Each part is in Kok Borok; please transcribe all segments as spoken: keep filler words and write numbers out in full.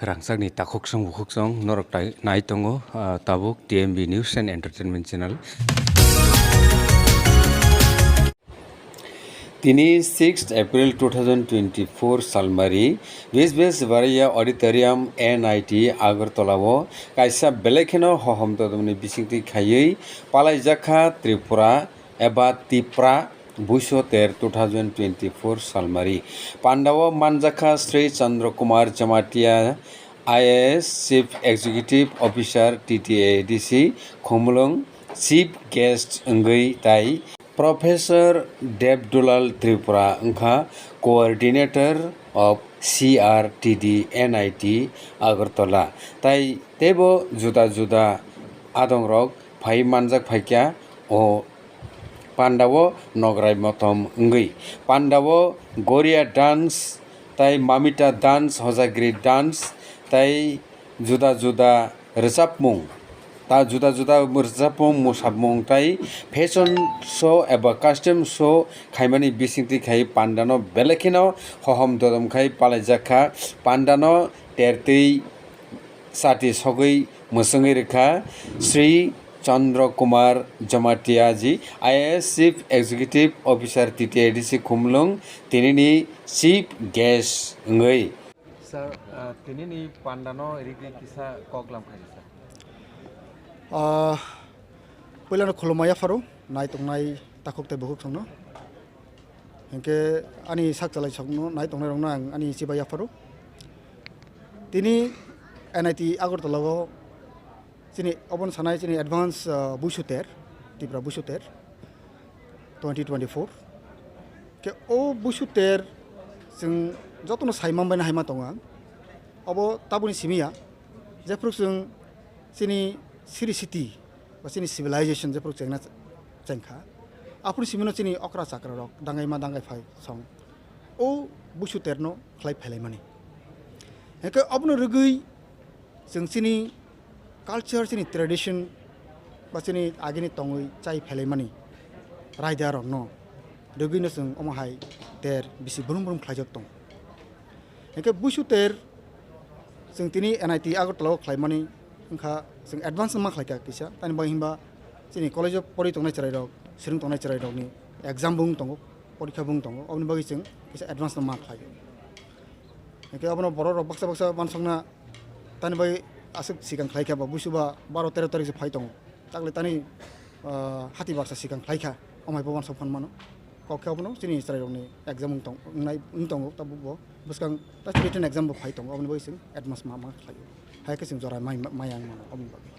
Rangchakni takhuk song bukhuk song norok tai nai tongo, ah, tabuk T M B News and Entertainment Channel. Tini sixth April two thousand twenty-four salmari, Visvesvaraya Auditorium, N I T, Agartala o kaisa belai kheno hohom todomni bisingtwi khaiwi palaijakha Tripura eba Tipra Buisoter two thousand twenty-four salmari. Pandao manjakha Sri Chandra Kumar Jamatia, I A S, Chief Executive Officer, T T A D C, Khumulwng, Chief Guest wngwi tai Professor Devdulal Tripura wngkha Coordinator of C R T D N I T Agartala, tai teibo juda juda adongrok phai manjak phaikha o pandao nograi motom wngwi. Pandao Goria dance tai Mamita dance, Hojagiri dance tai juda juda rwchapmung, ta juda juda rwchapmung, mwsapmung tai fashion show eba custom show khaimani bisingtwi khai pandano belai kheno hohom dodom khai palaijak kha. Pandano tertwi chati sogwi mwswngwi rwkha Sri Chandra Kumar Jamatia ji, I A S Chief Executive Officer T T A D C Khumulwng, tinini Chief Guest wngwi. Sir, ah, tinini pandano rigi kisa kok lam khai sir. Ah, puilano khulumma yapharo, nai tongnai takhuk tei bukhuk songno. Hinkhe ani sak chalai sokno nai tongnairokno ang ani chibai yapharo. Tini N I T Agartala o chini obono sanai chini advance, ah, Buisoter, Tipra Buisoter twenty twenty-four. Khe o Buisoter chwng jotono sai manbaino hai ma tongo ang. Obo tabukni simi ya, jephru chwng chini siri siti ba chini civilization jephru chengna chengkha, aphuru simino chini okra chakra rok dangai ma dangai phai song o Buisoterno khlai phailaimani. Hinkhe obono rwgwi chwng chini culture, chini tradition ba chini agini tongwi chai phailaimani raida rokno rwgwino chwng omo hai ter bisi brum brum khlaijak tongo. Hinkhe Buisoter chwng tini N I T Agartala o khlaimani wngkha, chwng advance ma khlaikha kisa, tamni bagwi hinba chini college o pori tongnai chwrairok, swrwng tongnai chwrairokni exam bo wng tongo, porikha bo wng tongo, oboni bagwi chwng kisa advance no ma khlaio. Hinkhe abono borok rok baksa baksa uansukna tamni bagwi aswk swkang khlaikha ba Buisu ba baro tero tarikh se phai tongo. Takle tani, ah, hati baksa swkang khlaikha, omo hai bo uansuk phan mano. Kok khe obono chini chwrairokni exam wng tong-, wngnai, wng tongo, tabuk bo bwskang ta written exam bo phai tongo, oboni bagwi chwng advance ma, ma khlaio. Hai khe chwng jora mai, mai ang mano, oboni bagwi.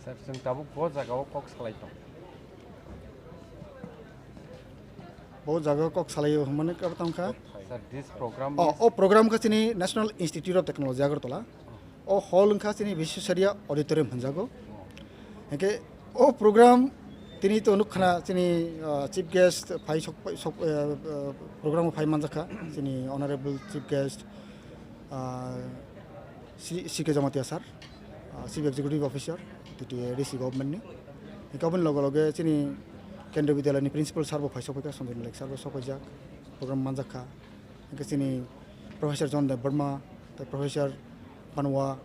Sir, chwng tabuk bo jagao kok salai tong. Bo jagao kok salaio hwnmani kabo tong kha. Sir, this program Oh, is o program kha chini National Institute of Technology Agartala. O hall wngkha chini Visvesvaraya Auditorium hwnjago. Hinkhe o program tini to nukkhana chini, ah, chief guest phai sok, sok, eh, eh, program o phai manjakha chini honorable chief guest, ah, C-, C K Jamatia sir, ah, Chief Executive Officer, T T A D C government ni. Hinkhe aboni loge loge chini Kendriya Vidyalaya ni principal sir bo phai sokphaikha, Sanjay Malik sir bo sokphaijak, program manjakha. Hinkhe chini Professor John Debbarma, tei Professor Panwa,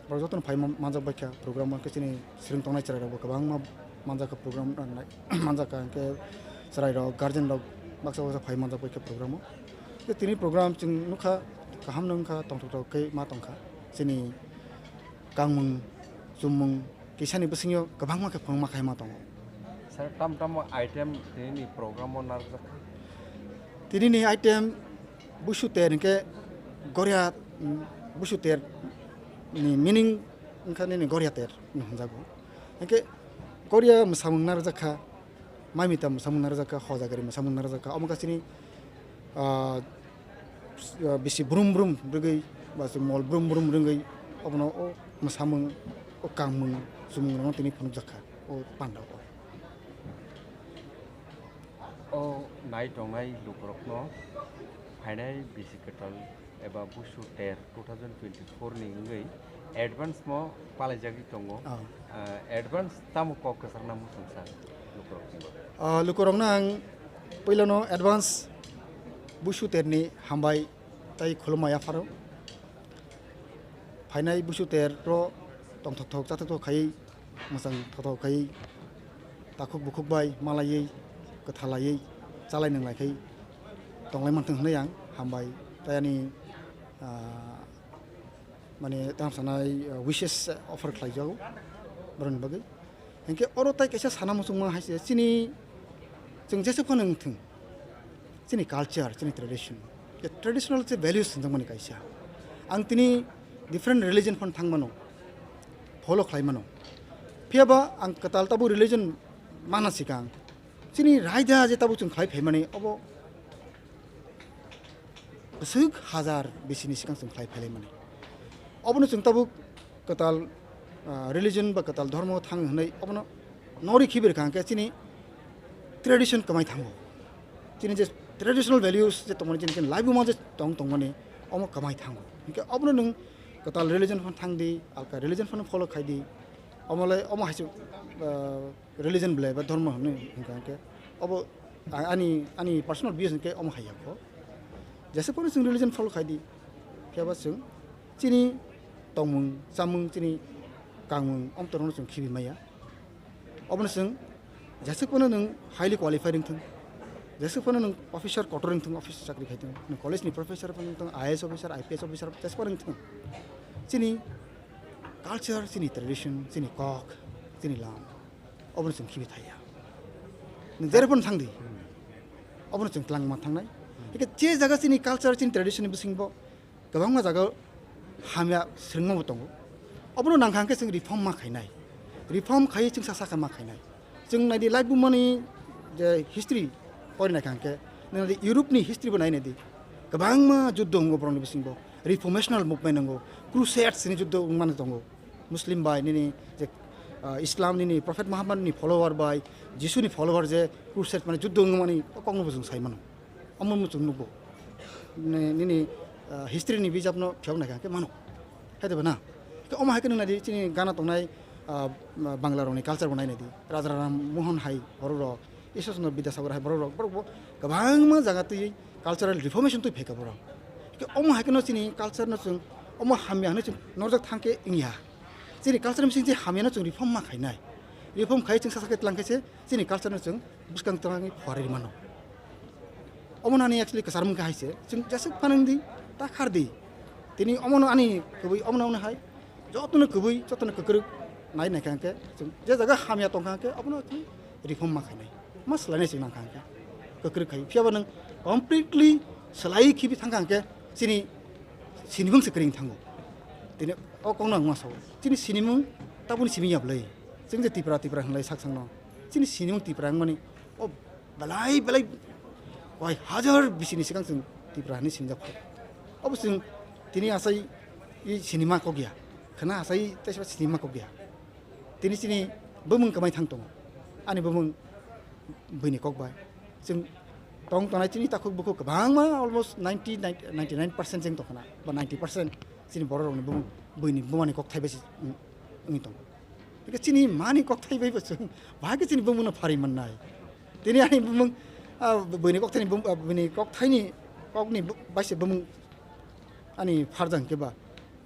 borok jotono phai man-, manjak baikha program o, hinkhe chini swrwng tongnai chwrairokbo kwbangma manjakha program, manjakha, hinkhe chwrairok, guardian rok baksa baksa phai manjak baikha program o. Hinkhe tini program chwng nukha, kaham no wngkha, tongthok thok khe ma tongkha. Chini kangmung, chumung, kisani bisingyo kwbangma khe phunukma khaima tongo. Sir, tam tamo item tinini program o narwkjakha? Tinini item Buisu ter hinkhe Goria, mm, Buisu ter ni meaning wngkha nini Goria ter hinwi hwnjago. Hinkhe Goria mwsamung narwkjakha, Maimita mwsamung narwkjakha, Hojagari mwsamung narwkjakha, omo khe chini, ah, bisi brum brum rwgwi ba chwng mol brum brum rwgwi obono o mwsamung, o kangmung, chumung rokno tini phunukjakha o pandao. O nai tongnai lukurokno phainai bisi kwtal eba Busu ter two thousand twenty-four ni wngwi advance mo palaijagwi tongo. Ah. Ah, advance tamo kok kwchar nang muchungsa lukurokni? Ah, lukurokno ang puilano advance Busu terni hambai tei khulumma yapharo. phainai busu ter ro tongthok thok chathok thok khaiwi, mwchang thok thok khaiwi, takhuk bukhuk bai malaiwi, kwthalaiwi, chalai nwnglai khai tonglai manthung hwnwi ang hambai. Tai ani, ah, mane, tamo sanai, ah, wishes offer khlai jago borokni bagwi. Hinkhe oro tai kaisa sana muchungma hai se, chini, chwng jesa phano wng thung, chini culture, chini tradition, je traditional je values hwnjakmani kaisa. Ang tini different religion phano thang mano, follow khlai mano. Phiya ba ang kwtal tabuk religion mana sikang, chini raida je tabuk chwng khlai phai mani, obo bwswk hazar bisini swkang chwng khlai phailai mani. Obono chwng tabuk kwtal, ah, religion ba kwtal dhormo thang hwnwi obono nori khibir kha hwnkhe chini tradition kwmai thango. Chini je traditional values je tongmani, chini, chini laibuma je tong tongmani, omo kwmai thango. Hinkhe obono nwng kwtal religion phano thang di, alka religion phano follow khai di, omo lai omo hai se, ah, religion belai ba dhormo hwnwi hwnkha hwnkhe obo a-, ani, ani personal views hwnkhe omo hai ya kho. Jesa phano chwng religion follow khai di, phiya ba chwng chini tongmung, chamung, chini kangmung, omtorno chwng khibi maya. Obono chwng jesa phano nwng highly qualified wng thung, jesa phano nwng officer kotor wng thung, office chakri khai thung, nwng college ni professor phano wng thung, I A S officer, I P S officer, jesa phano wng thung, chini culture, chini tradition, chini kok, chini lam, obono chwng khibi thaya. Nwng jere phano thang di, obono chwng twlang ma thangnai. Hingke je jaga chini culture, chini tradition ni bising bo kwbangma jaga hamya swrwngma bo tongo. Obono nangkha hingke chwng reform ma khainai. Reform khaiwi chwng sasa khe ma khainai. Chwng naidi life bumani je history pori naikha hingke, nwng naidi Europe ni history bo nai naidi. Kwbangma juddo wngo borokni bisingo. Reformational movement wngo. Crusades ni juddo wngmani tongo. Muslim bai nini je, ah, Islam nini Prophet Muhammad ni follower bai Jisu ni follower je crusade mane juddo wngmani kokno bo chwng sai mano. Omo muchung nugo. Ni-, nini, ah, history ni bijap no phiyok naikha hingke mano. Hai de ba na? Ke omo hai ke nung nai di, chini Ghana tongnai, ah, Bangla rokni culture bo nai nai di. Raja Ram Mohan hai borok rok, Ishwar Chandra Vidyasagar hai borok rok, borok bo kwbangma jaga twi cultural reformation twi phaikha borok. Ke omo hai ke no chini culture no chwng, omo hamya hwnwi chwng norjak thang khe wngya. Chini culture bising je hamya no chwng reform ma khainai. Reform khai chwng sasa khe tlang khe se chini culture no chwng bwskang twlangwi phuarwi mano. Omo nani actually kwchar mungkha hai se, chwng jeswk phanang di, ta khar di. Tini omono ani kwbwi, omono, omono hai, jotono kwbwi, jotono kwkrwk nai naikha hwnkhe, chwng je jaga hamya tongkha hwnkhe, obono chwng reform ma khainai. Ma swlainai chwng nangkha hwnkhe, kwkrwk khai. Phiya ba nwng completely swlaiwi khibi thangkha hwnkhe, chini sinimung se kwrwng thango. Tini o kokno ang ma sao. Chini sinimung tabukni simi ya bwlai. Chwng je Tipra, Tipra hwnlai sak sakno. Chini sinimung Tipra wngmani o belai belai koi hajar bisini swkang chwng Tipra hinwi sinijak kho. Obo chwng tini asai i sinima kok ya. Khwna asai teisa sinima kok ya. Tini chini bumung kwmai thang tongo. Ani bumung buini kok bai. Chwng tong tongnai chini takhuk bukhuk kwbangma almost ninety, ninety-nine percent chwng tongkhna ba ninety percent chini borok rokni bumung buini bumani kok thai bai se wng-, wngwi tongo. Hingke chini mani kokthai bai bo chwng bahai khe chini bumungno pharwi mannai. Tini ani bumung, ah, buini kokthaini bum-, ah, buini kokthaini kokni bu-, bai se bumung ani pharjak hingke ba.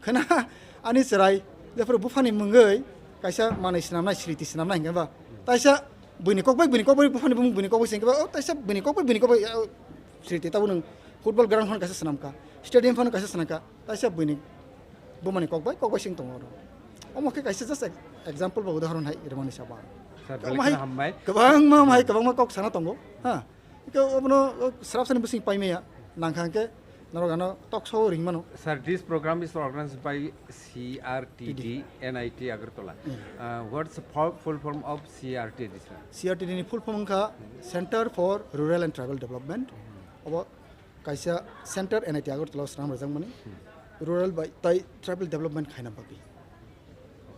Khwna ani chwrai jephuru buphani mungwi kaisa manwi swnamnai, sriti swnamnai hingke ba. Taisa buini kok bai, buini kok bai, buphani bumung buini kok bai se hingke ba, o taisa buini kok bai, buini kok bai, o sriti tabuk nwng football ground phano kaisa swnamkha, stadium phano kaisa swnamkha. Taisa buini bumani kok bai, kok bai sing tongo oro. Omo khe kaisa just ex-, example ba udahoron hai rwmani sabo ang. Sir, Omo belai hai kheno hambai. Kwbangma, hmm, hai kwbangma kok sana tongo. Ha. Iko obono, o, srap sani bising pai maya. Nangkha hwnkhe norok ano talk show ring mano. Sir, this program is organized by C R T D, N I T Agartala. Hmm. Uh, what's the fo-, full form of C R T D, sir? C R T D ni full form wngkha Center for Rural and Tribal Development. Obo kaisa center N I T Agartala o swnam rwjakmani, hmm, rural bai tai tribal development khaina bagwi.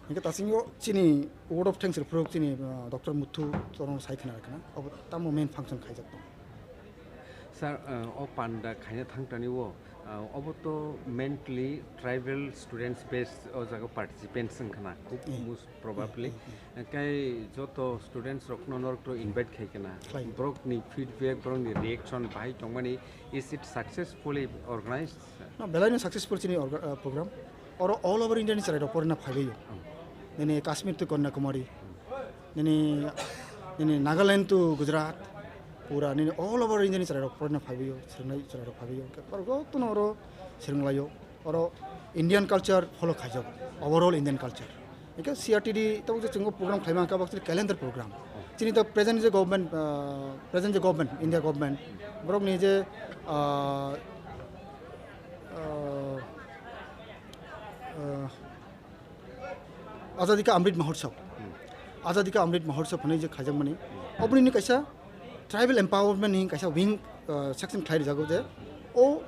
Hingke tasingo chini word of thanks rwphuru chini, uh, Doctor Muthu chwrwng sai khna rwkhna, obo tamo main function khaijak tongo. Sir, uh, o panda khaina thangtani o, uh, obo to mainly tribal students based o jaga participants wngkhana, khub, eh, most probably. Eh, eh, eh. Kai joto students rokno norok to invite khai kana. Khlai. Borok ni feedback, borok ni reaction bahai tongmani, is it successfully organized, sir? No, belai no successful chini orga-, uh, program. Oro all over India ni chwrairok porina phaibaio. Nini Kashmir to Kanyakumari, nini, nini Nagaland to Gujarat, pura nini all over India ni chwrairok porina phaibaio, swrwngnai chwrairok phaibaio. Hwnkhe borok jotono oro swrwnglaio. Oro Indian culture follow khaijago, overall Indian culture. Hwnkhe C R T D tabuk je chwngbo program khlaima hwnkhe abo actually calendar program. Chini to present je government, ah, present je government, India government, borokni je, ah, ah, ah, Azadi Ka Amrit Mahotsav. Azadi Ka Amrit Mahotsav hwnwi je khaijakmani. Oboni kaisa tribal empowerment ni kaisa wing, ah, section khlai rijago je o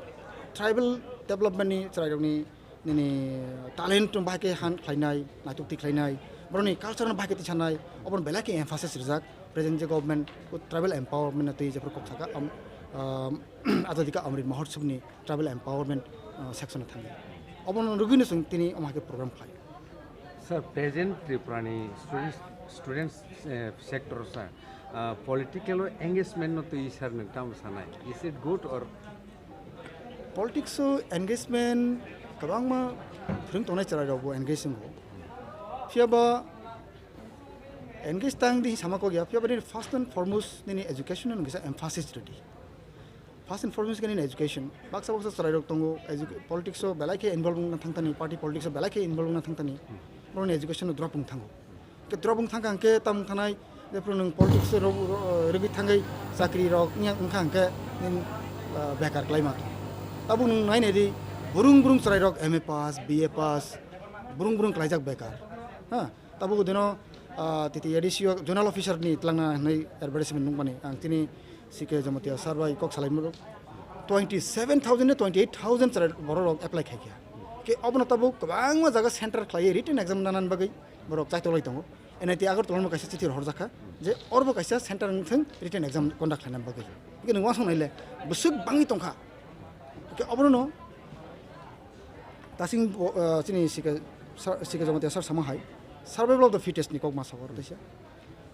tribal development ni chwrairokni nini talent no bahai khe han khlainai, naituk ti khlainai, borokni culture no bahai khe tisanai, obono belai khe emphasis rijak present je government o tribal empowerment no twi jephru kok saka, am, ah, Azadi Ka Amrit Mahotsav ni tribal empowerment, ah, section o thangwi. Obono rwgwino chwng tini omo hai khe program khlai. Sir, present Tripura ni students, students, eh, sector o sir, ah, political o engagement no twi sir nwng tamo sanai? Is it good or? Politics o engagement kwbangma phwrwng tongnai chwrairok bo engage wngo. Phiya ba engage tang di sama kok ya, phiya ba nini first and foremost nini education no kisa emphasis rwdi. First and foremost khe nini education. Baksa baksa chwrairok tongo, edu-, politics o belai khe involve wngna thangtani, party politics o belai khe involve wngna thangtani, borokni education no drop wng thango. Khe drop wng thangkha hwnkhe tamo wng thanai, jephru nwng politics o rw-, rw-, rwgwi thangwi chakri rok wngya wngkha hwnkhe nini, ah, bekar khlaima. Tabuk nwng nai nai di, burung burung chwrairok M A pass, B A pass, burung burung khlaijak bekar. Ha, tabuk dino, ah, titi A D C o zonal officer ni twlangna hwnwi advertisement nukmani. Ang tini C K Jamatia sir bai kok salai mano. Twenty seven thousand ne twenty eight thousand chwrai borok rok apply khai kha. Ke obono tabuk kwbangma jaga center khlai written exam nana bagwi borok chaitok lai tongo. N I T Agartala no kaisa chithi rohor jakha je orbo kaisa center wngthang written exam conduct khlaina bagwi. Ke nwng wasong naile bwswk bangwi tongkha. Ke obono no Tasing bo, ah, chini sika, sa-, sika Jamatia sir sama hai, survival of the fittest ni kok ma sa oro teisa.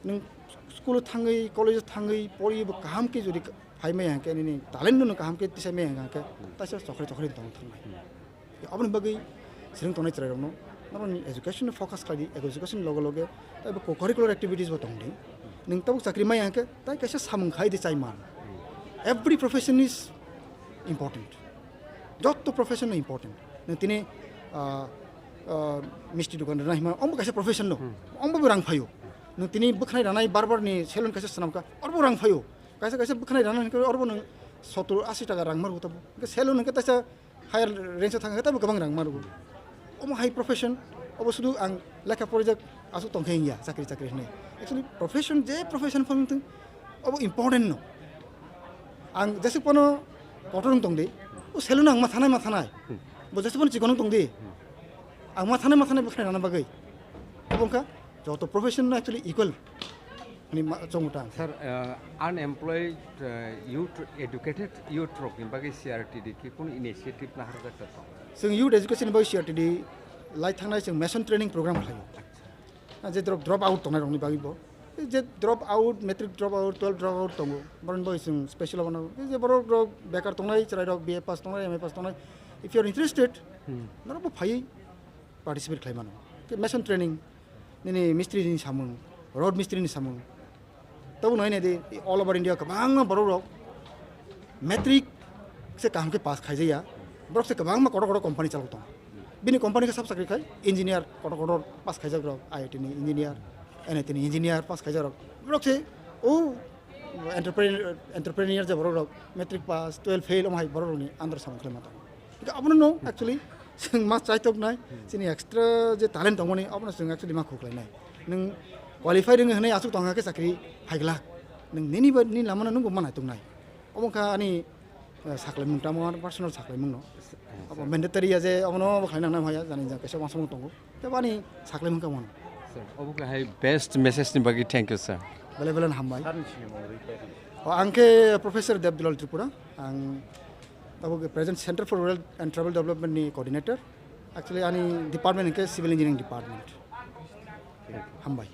Nwng school o thangwi, college o thangwi, pori bo kaham khe jodi phai maya hwnkhe, nini talent no kaham khe tisai maya hwnkhe, taisa chokre chokre tong thangnai. Aboni bagwi swrwng tongnai chwrairokno, norokni education no focus khlai di, education loge loge, tei bo co-curricular activities bo tong di. Nwng tabuk chakri maya hwnkhe, tai kaisa samung khai di chai man. Every profession is important. Joto profession no important. Nwng tini, ah, ah, misti dukan rwna hima, ombo kaisa profession no. Hmm. Ombo bo rang phaio. Nwng tini bwkhanai ranai bar bar ni salon kaisa swnamkha, orbo rang phaio. Kaisa kaisa bwkhanai rana hwnkhe orbo nwng sottor ashi taka rang margo tabo. Hwnkhe salon hwnkhe taisa higher range o thang hwnkhe tabo kwbang rang margo. Omo hai profession, obo sudu ang lekha porijak aswk tongkhe wngya, chakri chakri hwnwi. Actually, profession, je profession phano thung, obo important no. Ang jesuk phano kotor wng tongdi, o salon ang ma thanai, ma thanai. Bo jesuk phano chikon wng tongdi. Ang ma thanai, ma thanai bwkhanai rana bagwi. Obo wngkha joto profession no actually equal. Ni ma-, chongmota. Sir, uh, unemployed, uh, youth, educated youth rokni bagwi C R T D khe kunu initiative naharjak ta tong? Chwng youth education ni bagwi C R T D lai thangnai chwng mission training program khlaio. Acha. Ah, je drop, drop out tongnai rokni bagwi bo. Je drop out, matric drop out, twelve drop out tongo. Borokni bagwi chwng special abono. Je borok rok bekar tongnai, chwrai rok B A pass tongnai, M A pass tongnai. If you are interested, hmm, norok bo phaiwi participate khlai mano. Khe mission training, nini mistri ni samung, road mistri ni samung. Tabo nai nai di, all over India kwbangma borok rok matric se kaham khe pass khaijaya. Borok se kwbangma kotor kotor company chalok tong. Bini company khe sab chakri khai engineer kotor kotor pass khaijak rok, I I T ni engineer, N I T ni engineer pass khaijak rok. Borok se o entrepreneur, entrepreneur je borok rok matric pass, twelve fail omo hai borok rokni under samung khlai ma tong. Hingke abono no actually chwng ma chaitok nai, chini extra je talent tongmani abono chwng actually ma khuklai nai. Nwng qualify rwngwi hwnwi aswk tong khe chakri phaiglak. Nwng nini ba ni lamano nwng bo ma naitok nai. Omo kha ani, eh, saklaimung tamo, ani personal saklaimung no. Abo mandatory ya je obono bo khlai nang nai haya, jani jang kaisa uansukmung tongo. Tei bo ani saklaimung kha mano. Sir, obo khe hai best message ni bagwi thank you, sir. Belai belai no hambai. Sir ni sini mungwi tei. O, ang khe Professor Debdulal Tripura, ang abo khe present Center for Rural and Tribal Development ni coordinator. Actually, ani department hingke civil engineering department. Hambai.